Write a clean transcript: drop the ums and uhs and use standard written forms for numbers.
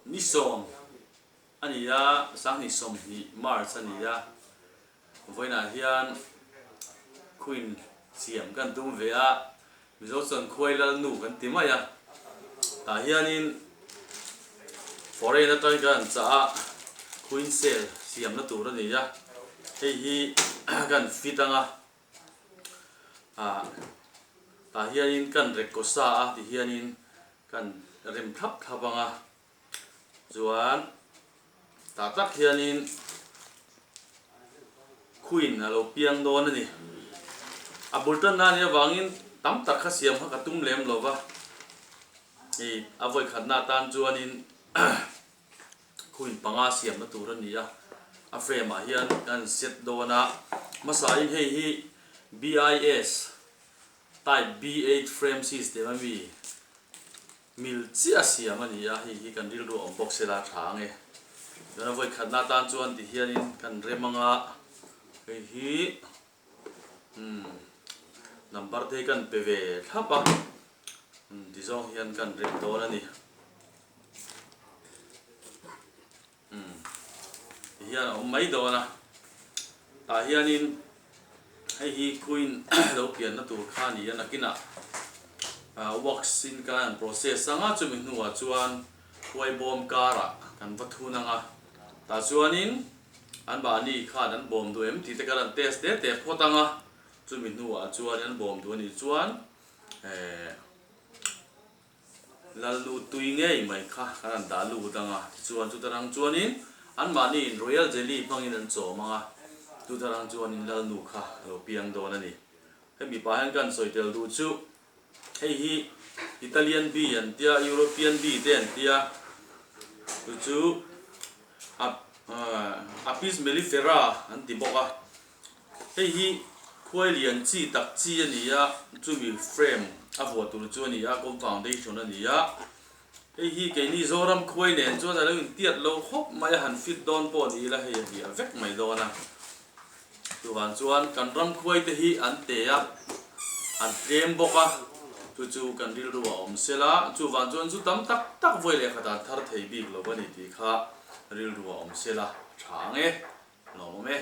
Ni sawm a ni a, sanghnih 20 March a ni a, vawiinah hian Queen siam kan tum ve a, Mizo chuan khuai lal nu kan ti mai a, tah hianin foreign atangin kan han chah a, Queen cell siamna tur a ni a, hei hi kan fit ang a, ah tah hianin kan rek sa a ti hianin kan rem thlap thlap ang a chuan tah tak hianin queen a lo piang dawn a ni a bul tan na anih avangin tam tak kha siam kha ka tum lem lo va hei a vawikhatna atan chuanin. Khuin panga siamna tur a ni a, a frame ah hian kan set dawn a, hmasain hei hi BIS type B8 frame system a mi mil chiah siam a ni a, hei hi kan rilru a awm bawk sela a tha ang e. Chuan a vawi khatna atan chuan ti hianin kan rem ang a, hei hi umm number te hi kan pe ve thlap a, umm ti zawng hian kan rem dawn a ni. Umm ti hian a awm mai dawn a tah hianin hei hi queen lo pianna tur kha a ni a nakinah ah wax in kan han process ang a chumi hnuah chuan huai bawm karah kan va thun ang a tah chuanin an mahni khan an bawm duh em tih te kan han test te te phawt ang a chumi hnuah chuan an bawm duh a nih chuan eh. Lalnu tui ngei mai kha kan han dah lut ang a, tichuan chuta rang chuanin anmahniin Royal Jelly hmangin an chawm ang a, chuta rang chuanin Lalnu kha a lo piang dawn a ni. Hemi pah hian kan sawi tel duh chu hei hi Italian bee an tia, European bee te an tia, chu chu Apis mellifera an ti bawk a. Hei hi khuai lian chi tak chi a ni a, chumi frame a vuah tur chu a ni a, com foundation a ni a. Hei hi keini Zoram khuai nen chuan a lo intiat lo khawp mai a, han fit dawn pawh ni ila hei a hliah vek mai dawn a. Chuvang chuan kan ram khuai te hi an te a, an tlem bawk a, chu chu kan rilru a awm sela, chuvang chuan zu tam tak tak vawi leh khat an thar thei bik lo a ni tih kha rilru a awm sela a tha ang e, lawmawm e.